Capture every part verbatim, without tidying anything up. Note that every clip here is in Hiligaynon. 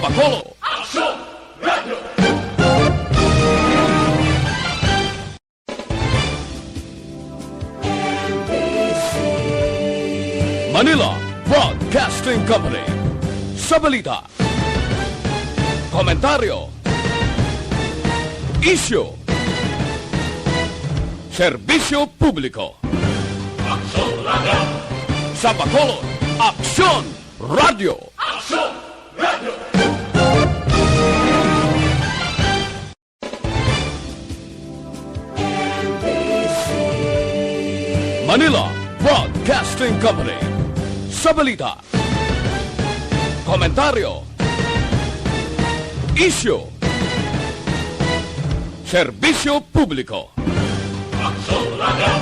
Bacolod. Aksyon Radio! Manila Broadcasting Company. Sa balita, komentaryo, isyu, serbisyo publiko. Aksyon Radio! Sa Bacolod, Aksyon Radio! Aksyon Radio! Manila Broadcasting Company. Sa balita, komentaryo, isyu, serbisyo publiko. Aksyon Radio!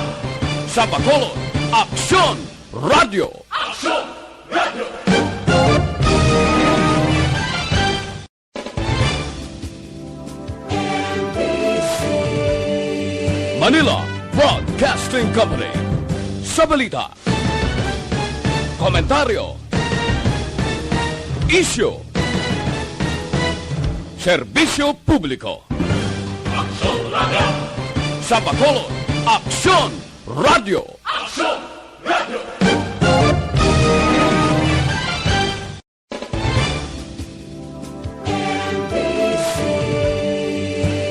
Sa Bacolod, Aksyon Radio! Aksyon Radio! Manila Broadcasting Company. Sa balita, komentaryo, isyu, serbisyo publiko. Aksyon Radio! Sa Bacolod, Aksyon Radio! Aksyon Radio!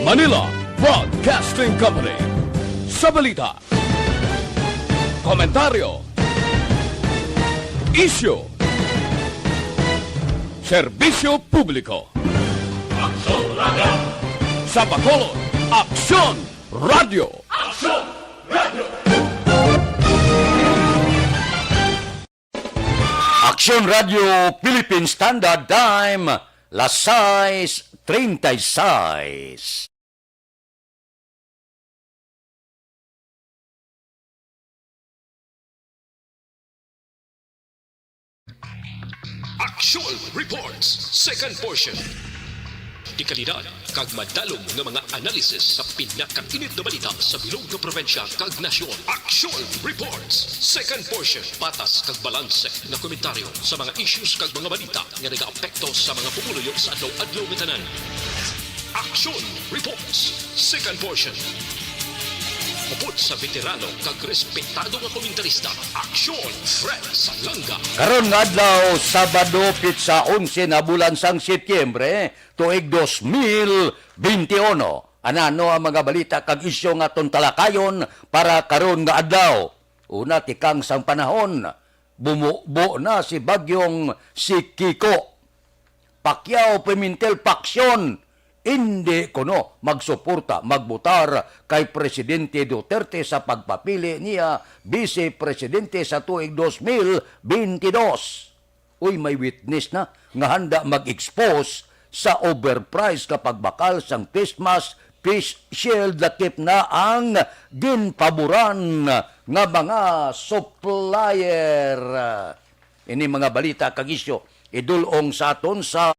Manila Broadcasting Company. Sa balita, komentaryo, isyu, serbisyo publiko. Aksyon Radio! Sa Bacolod, Aksyon Radio! Aksyon Radio! Aksyon Radio Philippine Standard Time, las sais treinta y seis. Action Reports, second portion. Dekalidad kag madalom nga mga analysis sa pinakainit nga balita sa bilog nga probinsya kag nasyon. Action Reports, second portion. Patas kag balanse nga komentaryo sa mga issues kag mga balita nga nagaapekto sa mga pumuluyo sa adlaw-adlaw nga tanan. Action Reports, second portion. Upod sa veterano kag respetado nga komentarista, Action Fred Salanga. Karon nga adlaw, Sabado, pitsa onse na bulan sang Setyembre, tuig dos mil benti uno. Anano ang mga balita kag isyu nga aton talakayon para karon nga adlaw? Una, tikang sang panahon, bumubo na si Bagyong si Kiko. Pacquiao Pimentel paksyon, indi kuno magsuporta, magbotar kay Presidente Duterte sa pagpapili niya Vice Presidente sa tuig dos mil benti dos. Uy, may witness na nga handa mag-expose sa overpriced nga pagbakal sang face mask, face shield, lakip na ang ginpaboran nga mga supplier. Ini mga balita kag isyu idul-ong sa aton sa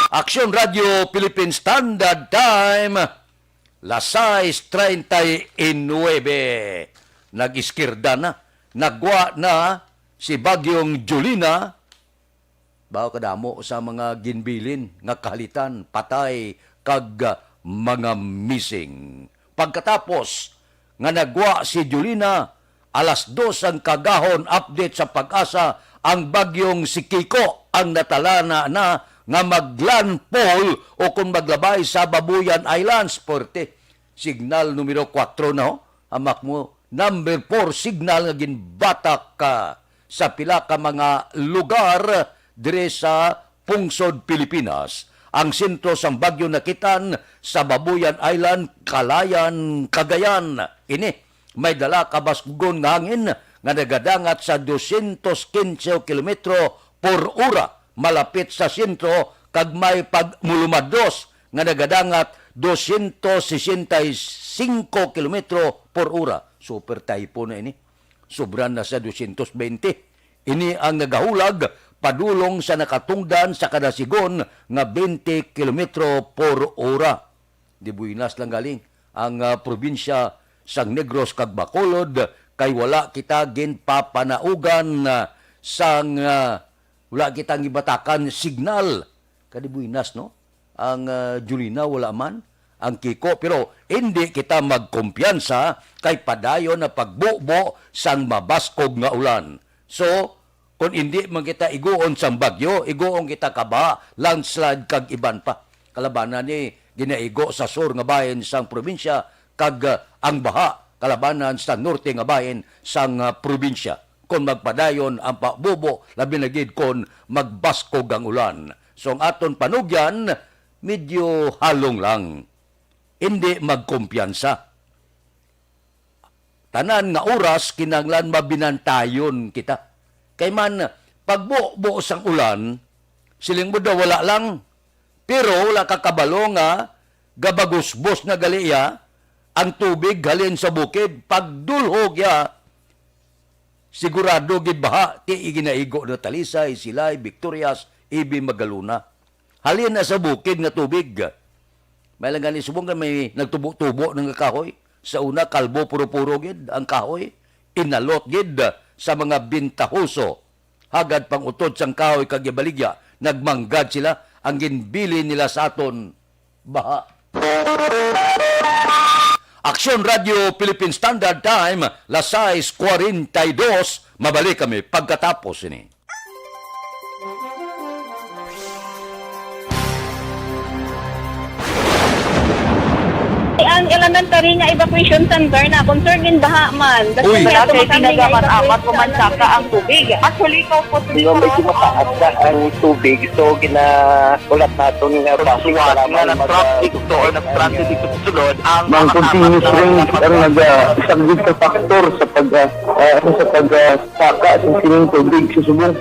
Aksyon Radio Philippine Standard Time, las sais treinta y nueve. Nag-iskirda na, nagwa na si Bagyong Jolina. Baw kadamo sa mga ginbilin nga kahalitan, patay, kag, ah, mga missing. Pagkatapos nga nagwa si Jolina, alas dos ang kagahon, update sa PAGASA, ang bagyong si Kiko ang natalana na nga maglandfall o kung maglabay sa Babuyan Islands. Puwerte. Signal numero kuwatro na, ho. Hamak mo, number four signal nga ginbatak, ah, sa pila ka mga lugar dire sa pungsod Pilipinas. Ang sentro sang bagyo nakitan sa Babuyan Island, Calayan, Cagayan. Ini may dala ka baskugon nga hangin nga nagadangat sa dosyentos kinse kilometro por ora malapit sa sentro, kag may pagmulumados nga nagadangat dosyentos sesenta y cinco kilometro por ora. Super typhoon na ini. Sobra na sa dosyentos bente. Ini ang nagahulag padulong sa nakatungdan sa kada sigon nga bente kilometro por ora. Di buinas lang galing ang, ah, probinsya sang Negros kag Bacolod, kay wala kita ginpapanaugan, ah, sang, ah, wala kita gibatakan signal. Kadi buinas, no? Ang, ah, Julina wala man, ang Kiko, pero hindi kita magkumpiyansa kay padayon na pagbubo sang mabaskog nga ulan. So, kung hindi man kita iguon sang bagyo, iguon kita kabaha, landslide kag iban pa. Kalabanan ni ginaigo sa sur nga bahin sang probinsya kag, ah, ang baha kalabanan sa norte nga bahin sang, ah, probinsya. Kung magpadayon ang pabubo, labi na gid kung magbaskog ang ulan. So, ang aton panugyan, medyo halong lang. Hindi magkumpiyansa. Tanan nga oras kinahanglan mabinantayon kita. Kay man, pagbubo sang ulan, siling mo daw wala lang, pero wala ka kabalo nga gabagusbos na gali iya ang tubig halin sa bukid, pagdulhog iya, sigurado gid baha, ti iginaigo na Talisay, Silay, Victorias, ibi Magalona. Halin na sa bukid nga tubig. May lang gani subong nga may nagtubo-tubo na nga kahoy. Sa una, kalbo, puro-puro gid ang kahoy. Inalot gid sa mga bintahoso. Hagad pang utod sang kahoy kag ibaligya, nagmanggad sila. Ang ginbilin nila sa aton, baha. Aksyon Radio Philippine Standard Time, las sais cuarenta y dos. Mabalik kami pagkatapos ini. Ang elementary nga evacuation center na concern din baha man. Uy. Wala kay kinagamat-amat, umansaka ang tubig. Actually, ikaw po, di ba, medyo mataas na ang tubig, so ginahulat naton nga base nga mag- nag-transit dito sa sulod ang mga continuous rain ang nagasaglit sa factor sa pag, ah, ah, sa pag, ah, saka sa sining tubig sa subong.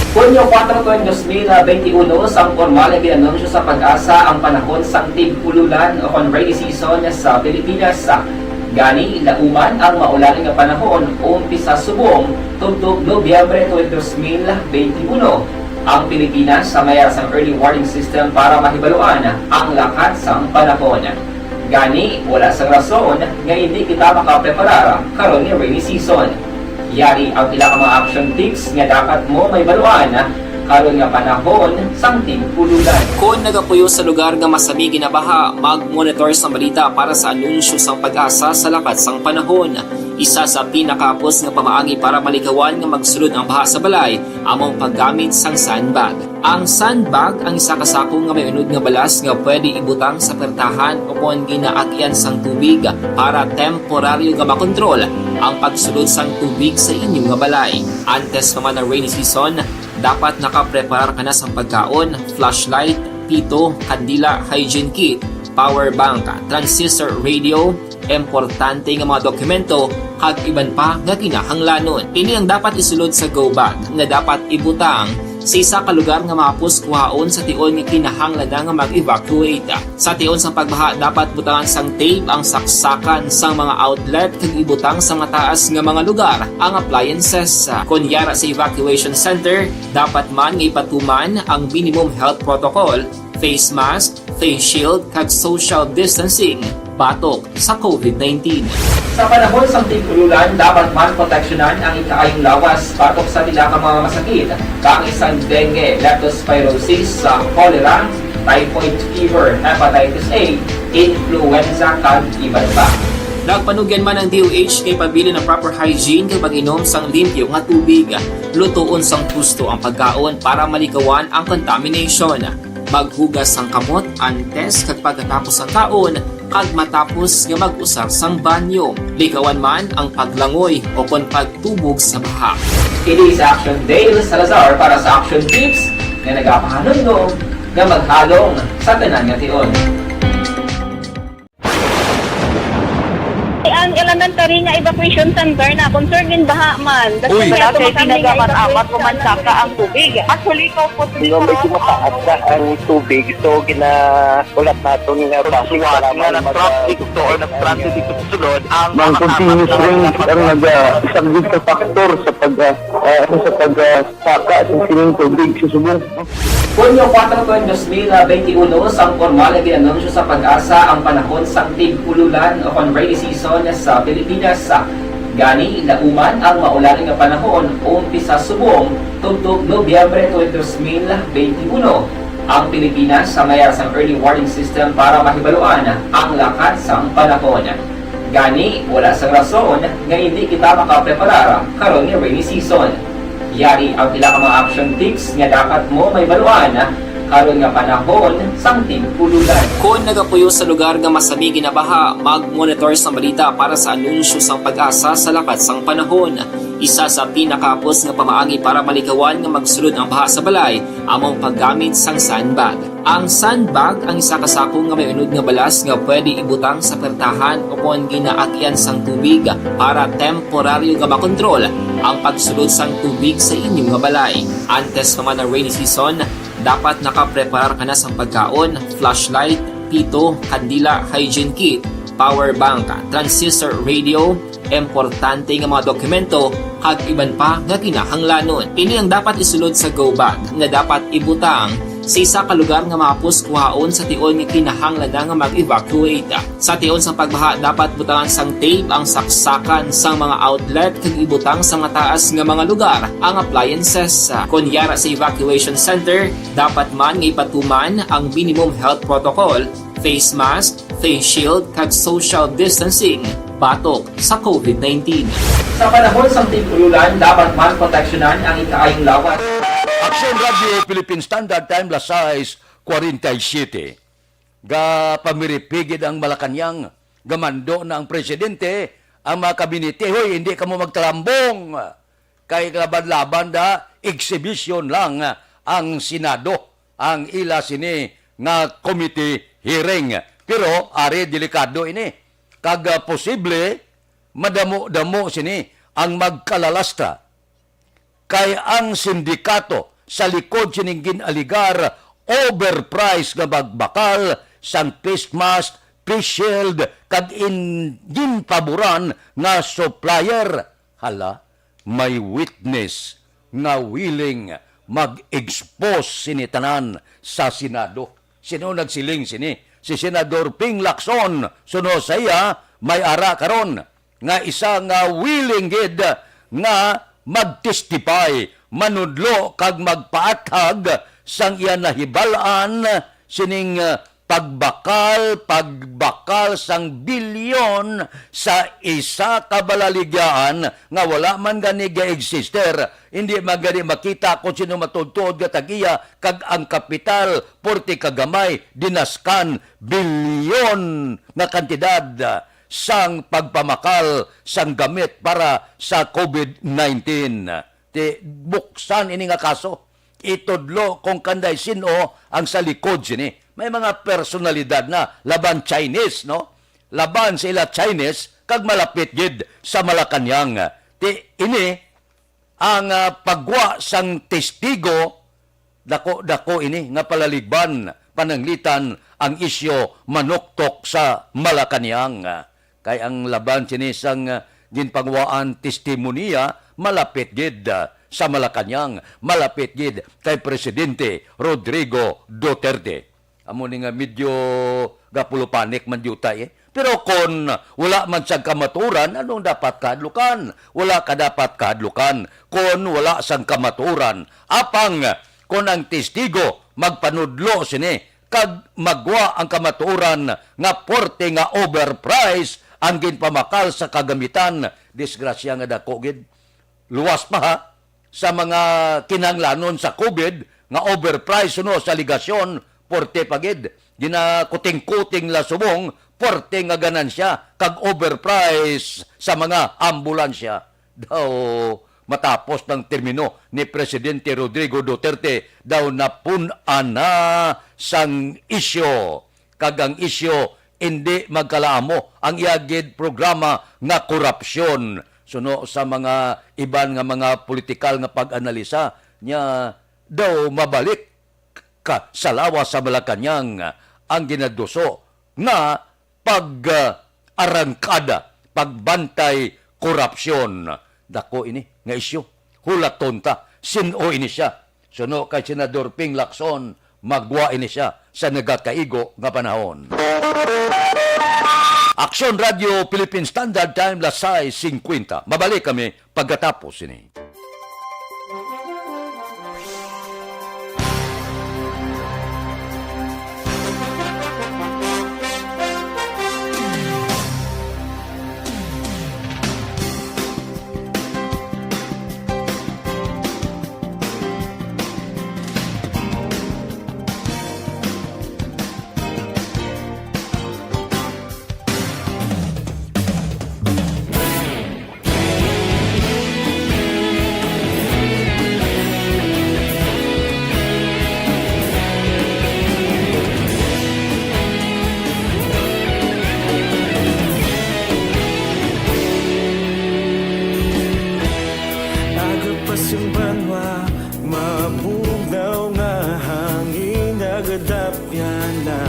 Hunyo kuwatro, dos mil benti-uno, sang pormal nga gin-anunsyo sa PAGASA ang panahon sang tig-ululan o kon rainy season sa Pilipinas. Gani, nauman ang maulan nga panahon, umpisa subong tubtob Nobyembre tuwing dos mil benti-uno. Ang Pilipinas sa mayara sang early warning system para mahibaluan ang lakat sang panahon. Gani, wala sang rason nga indi kita makapreparar karon nga rainy season. Yari ang pila ka mga action tips nga dapat mo mahibaluan karon nga panahon sang tig-ululan. Kon nagapuyo sa lugar nga masami ginabaha, mag-monitor sang balita para sa anunsyo sang PAGASA sa lakat sang panahon. Isa sa pinakahapos nga pamaagi para malikawan nga magsulod ang baha sa balay amo ang paggamit sang sandbag. Ang sandbag ang isa ka sako nga may unod nga balas nga pwede ibutang sa pertahan o kon ginaagian sang tubig para temporaryo nga makontrol ang pagsulod sang tubig sa inyo nga balay. Antes pa man ang rainy season, dapat nakapreparar ka na sang pagkaon, flashlight, pito, kandila, hygiene kit, power bank, transistor radio, importante nga mga dokumento, kag iban pa nga kinahanglanon. Ini ang dapat isulod sa go bag nga dapat ibutang sa isa ka lugar nga mahapos kuhaon sa tion nga kinahanglan na nga mag-evacuate. Sa tion sang pagbaha, dapat butangan sang tape ang saksakan sang mga outlet kag ibutang sa mataas nga mga lugar ang appliances. Kon yara sa evacuation center, dapat man nga ipatuman ang minimum health protocol, face mask, face shield, kag social distancing batok sa COVID nineteen. Sa panahon sang tig-ululan, dapat man proteksyonan ang ikaayong lawas batok sa pila ka mga masakit, kaangay sang dengue, leptospirosis, sa cholera, typhoid fever, hepatitis A, influenza, kag iban pa. Nagpanugyan man ang D O H kay pabilin ang proper hygiene kag pag-inom sang limpyo nga tubig. Lutoon sang husto ang pagkaon para malikawan ang contamination. Maghugas sang kamot antes kag pagkatapos sang kaon kag matapos nga mag-usar sang banyo. Likawan man ang paglangoy o kon pagtubog sa baha. Kini sa Action Dale Salazar para sa Action Tips nga nagapahanumdom nga maghalong sa tanan nga tion. Ang elementary nga evacuation center na concerned in baha man. Uy. Wala kay pinagamat-amat o mansaka ang tubig. Actually, ikaw po, Di ba, medyo mataas na ang tubig, so ginahulat naton nga basic nga nag-transit to or nag-transit dito sa sulod ang Ang continuous rain ang nag-, ah, isa gid ka factor sa pag, ah, ah, ano, sa pag, ah, saka sa sining tubig sa subong. Hunyo kuwatro, dos mil benti uno, sang pormal nga gin-anunsyo sa PAGASA ang panahon sang tig-ululan o kon rainy season sa Pilipinas. Gani, nauman ang maulan nga panahon umpisa subong tubtob Nobyembre twenty, dos mil benti uno. Ang Pilipinas sa mayara sang early warning system para mahibaluan ang lakat sang panahon. Gani, wala sang rason nga indi kita makapreparar karon nga rainy season. Yari ang pila ka mga action tips nga dapat mo mahibaluan karon nga panahon sang tig-ululan. Kon nagapuyo sa lugar nga masami ginabaha, mag-monitor sa balita para sa anunsyo sang PAGASA sa lakat sang panahon. Isa sa pinakahapos nga pamaagi para malikawan nga magsulod ang baha sa balay amo ang paggamit sang sandbag. Ang sandbag ang isa ka sako nga may unod nga balas nga pwede ibutang sa pertahan o kon ginaagyan sang tubig para temporaryo nga makontrol ang pagsulod sang tubig sa inyo nga balay. Antes pa man ang rainy season, dapat nakapreparar ka na sang pagkaon, flashlight, pito, kandila, hygiene kit, power bank, transistor radio, importante nga mga dokumento, kag iban pa nga kinahanglanon. Ini ang dapat isulod sa go bag nga dapat ibutang sa isa ka lugar nga mahapos kuhaon sa tion nga kinahanglan na nga mag-evacuate. Sa tion sang pagbaha, dapat butangan sang tape ang saksakan sang mga outlet kag ibutang sa mataas nga mga lugar ang appliances. Kon yara sa evacuation center, dapat man nga ipatuman ang minimum health protocol, face mask, face shield, kag social distancing batok sa COVID nineteen. Sa panahon sang tig-ululan, dapat man proteksyonan ang ikaayong lawas. Aksyon Radyo Philippine Standard Time, las sais kwarenta y siyete. Gapamiripigid ang Malacañang, gamando na ang presidente, ang mga kabinete, "Hoy, hindi kamo magtalambong!" Kay laban-laban da, exhibition lang ang Senado, ang ila sini nga committee hearing. Pero, ari, delikado ini. Kag, ah, posible, madamo-damo sini ang magkalalastra. Kay ang sindikato sa likod sining gin-aligar overpriced nga pagbakal sang face mask, face shield, kag in-, ginpaboran nga supplier. Hala, may witness nga willing mag-expose sini tanan sa Senado. Sino nagsiling sini? Si Senador Ping Lacson. Suno sa iya, may ara karon nga isa nga willing gid nga mag-testify, manudlo kag magpaathag sang iya nahibal-an sining, ah, pagbakal, pagbakal sang bilyon sa isa ka balaligyaan nga wala man gani ga-exister. Hindi man gani makita kung sino matuod-tuod nga tag-iya, kag ang kapital, porte kagamay, dinaskan, bilyon nga kantidad sang pagpamakal sang gamit para sa COVID nineteen. Ti, buksan ini nga kaso. Itudlo kung kanday sin-o ang sa likod sini. May mga personalidad na laban Chinese, no? Laban sa ila Chinese, kag malapit gid sa Malacañang. Ti, ini ang, ah, pagwa sang testigo, dako-dako ini nga palaligban, pananglitan ang isyu manuktok sa Malacañang. Kay ang laban sini sang, ah, ginpangwaan testimonya malapit gid, ah, sa Malacañang, malapit gid kay Presidente Rodrigo Duterte. Amo ni nga medyo gapulupanic man diutay, eh. Pero kon wala man sang kamatuoran, anong dapat kahadlukan? Wala ka dapat kahadlukan kon wala sang kamatuoran. Apang kon ang testigo magpanudlo sini kag magwa ang kamatuoran nga porte nga overprice Ang ginpamakal sa kagamitan, disgrasya nga dako gid. Luwas pa, ha, sa mga kinahanglanon sa COVID nga overprice, no, sa ligasyon, porte pa gid. Ginakuting-kuting la subong, porte nga ganansya, kag overprice sa mga ambulansya. Daw matapos ng termino ni Presidente Rodrigo Duterte, daw napun-an na sang isyu. Kag ang isyu, hindi magkalaamo ang iya gid programa nga korupsyon. Suno sa mga iban nga mga politikal nga pag-analisa niya, daw mabalik ka sa lawas sa Malacañang ang ginaduso nga pag-arangkada, pagbantay korupsyon. Dako ini nga isyu. Hulaton ta, sin-o ini sia. Suno kay Senador Ping Lacson, magwa ini sia sa nagakaigo nga panahon. Aksyon Radio Philippine Standard Time, las sais singkwenta. Mabalik kami pagkatapos sini. Aga pa sing banwa, mabugnaw nga hangin, nagadapyan na.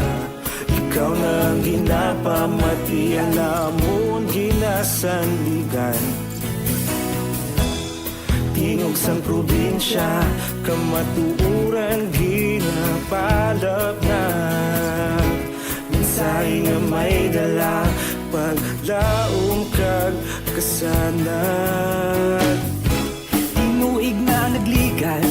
Ikaw na ang ginapamati, alamon ginasandigan. Tingog sang probinsya, kamatuoran ginapalapnag. Mensahe nga may dala, paglaom kag kasanag. Tinuig na nagligad,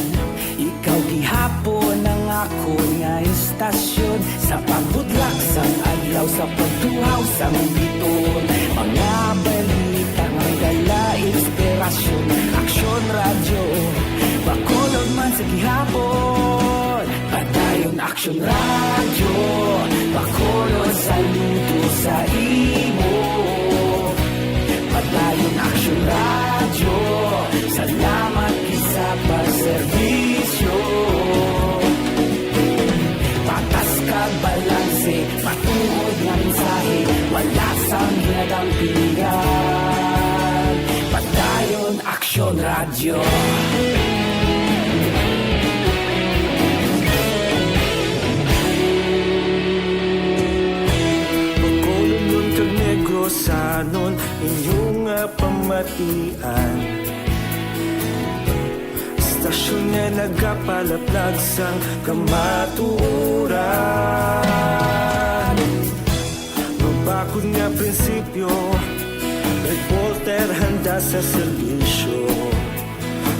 ikaw gihapon ang akon nga istasyon. Sa pagbudlak sang adlaw, sa pagtuhaw sang bituon, mga balita nga may dala inspirasyon. Aksyon Radyo, Bacolod man sa gihapon. Padayon Aksyon Radyo, Bacolod, saludo sa imo. Padayon Aksyon Radyo, salamat gid sa pagserbisyo. Patas kag balanse, matuod nga mensahe, wala sang ginadampigan. Padayon Aksyon Radyo. Bacolodnon kag Negrosanon, inyo nga pamatian. Istasyon nga nagapalaplag sang kamatuoran. Mabakod nga prinsipyo, reporter handa sa serbisyo.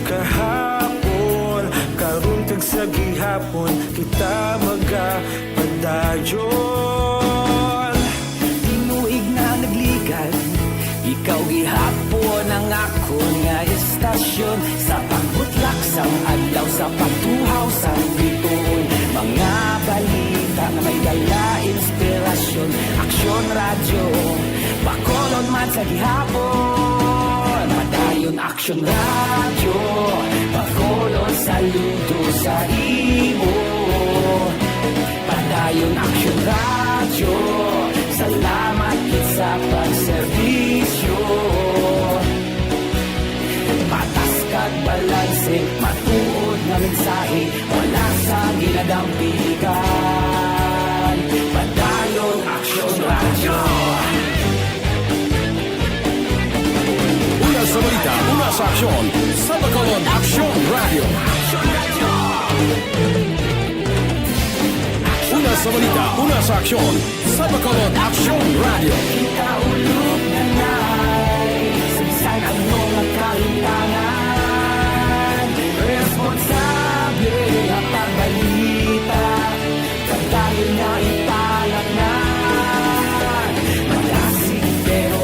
Kahapon, karon kag sa gihapon, kita magapadayon. Tinuig na nagligad, ikaw gihapon ang akon nga istasyon. Sa pagbutlak sang adlaw, sa pagtuhaw sang bituon, mga balita nga may dala inspirasyon. Aksyon Radyo, Bacolod man sa gihapon. Padayon Aksyon Radyo, Bacolod, saludo sa imo. Padayon Aksyon Radyo, salamat gid sa pagserbisyo. Patas kag balanse, matuod nga mensahe, wala sa ginadampigan. Padayon Aksyon Radyo. Una sa balita, una sa aksyon, sa Bacolod Aksyon Radyo. Una sa balita, una sa aksyon, sa Bacolod Aksyon Radyo. Kita ulog na nai, sa bisan ano nga kahitangan, responsable nga pagbalita, kadayon nga ipalatnan. Malasig pero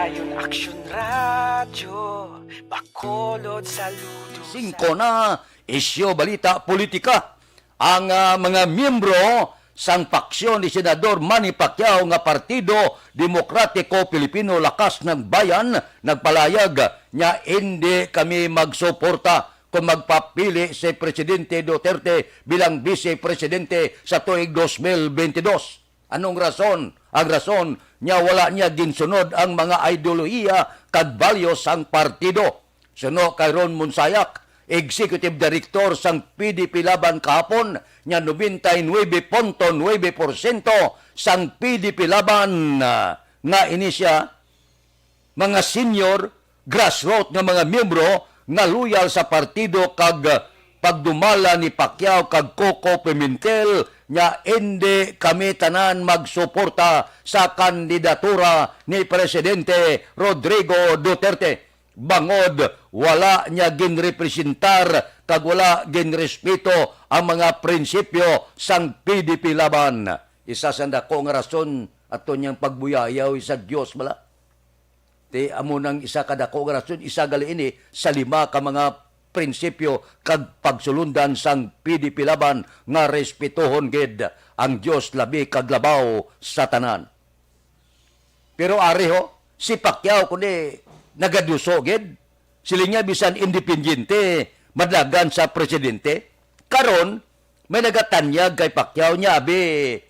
Aksyon Radyo, Bacolod, Saludo. Singko na, isyu, balita, politika. Ang, ah, mga miyembro sang paksyon ni Senador Manny Pacquiao nga Partido Demokratiko Pilipino, Lakas ng Bayan, nagpalayag nga, "Indi kami magsuporta kung magpapili si Presidente Duterte bilang Vice Presidente sa tuig dos mil bentidós." Anong rason? Ang rason niya, wala niya ginsunod ang mga ideolohiya kag values sang partido. Suno kay Ron Munsayak, Executive Director sang P D P Laban kahapon, nga nobenta y nuebe punto nuebe porsyento sang P D P Laban, ah, nga ini sia mga senior, grassroots nga mga miyembro nga loyal sa partido kag pagdumala ni Pacquiao kag Coco Pimentel nga, "Indi kami tanan magsuporta sa kandidatura ni Presidente Rodrigo Duterte, bangod wala niya ginrepresentar kag wala ginrespeto ang mga prinsipyo sang P D P Laban." Isa sa dako nga rason ato niyang pagbuyayaw sa Dios bala. Ti amo nang isa ka dako nga rason, isa gali ini sa lima ka mga prinsipyo kag pagsulundan sang P D P Laban nga respetuhon gid ang Dios labi kag labaw sa tanan. Pero ari ho, si Pacquiao kundi nagaduso gid. Siling niya bisan independiente, madlagan sa presidente. Karon, may nagatanyag kay Pacquiao niya, abi,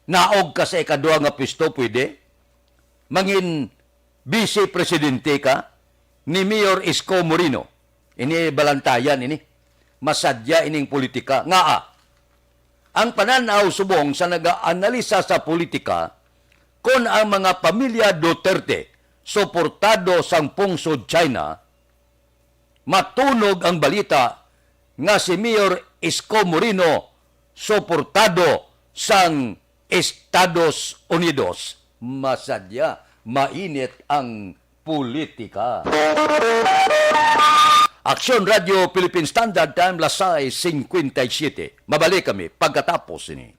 naog ka sa ikaduha nga pwesto, pwede? Mangin vice presidente ka ni Mayor Isko Moreno. Ini balantayan ini. Masadya ining politika. Ngaa? Ang panan-aw subong sa nagaanalisa sa politika, kon ang mga pamilya Duterte suportado sang pungsod China, matunog ang balita nga si Mayor Isko Moreno suportado sang Estados Unidos. Masadya, mainit ang politika. Aksyon Radyo Philippine Standard Time, las sais cincuenta y siete. Mabalik kami pagkatapos ini.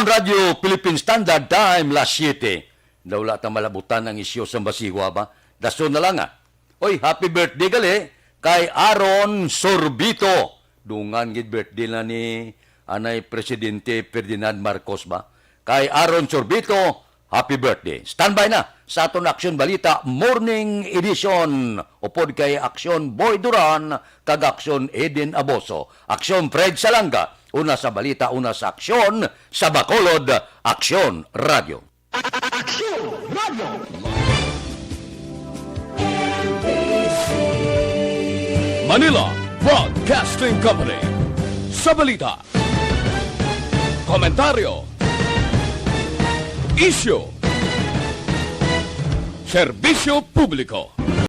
Radyo Philippine Standard Time, las siete. Daw wala ta malabutan ang isyu sa Masiwa ba? Dason na lang, ah. Oy, happy birthday gali kay Aaron Sorbito. Dungan gid birthday na ni anay Presidente Ferdinand Marcos ba? Kay Aaron Sorbito, happy birthday. Standby na sa aton Aksyon Balita Morning Edition. Upod kay Aksyon Boy Duran kag Aksyon Eden Aboso. Aksyon Fred Salanga, una sa balita, una sa aksyon, sa Bacolod, Aksyon Radio. Aksyon Radio. Manila Broadcasting Company. Sa balita, komentaryo, isyu, serbisyo publiko.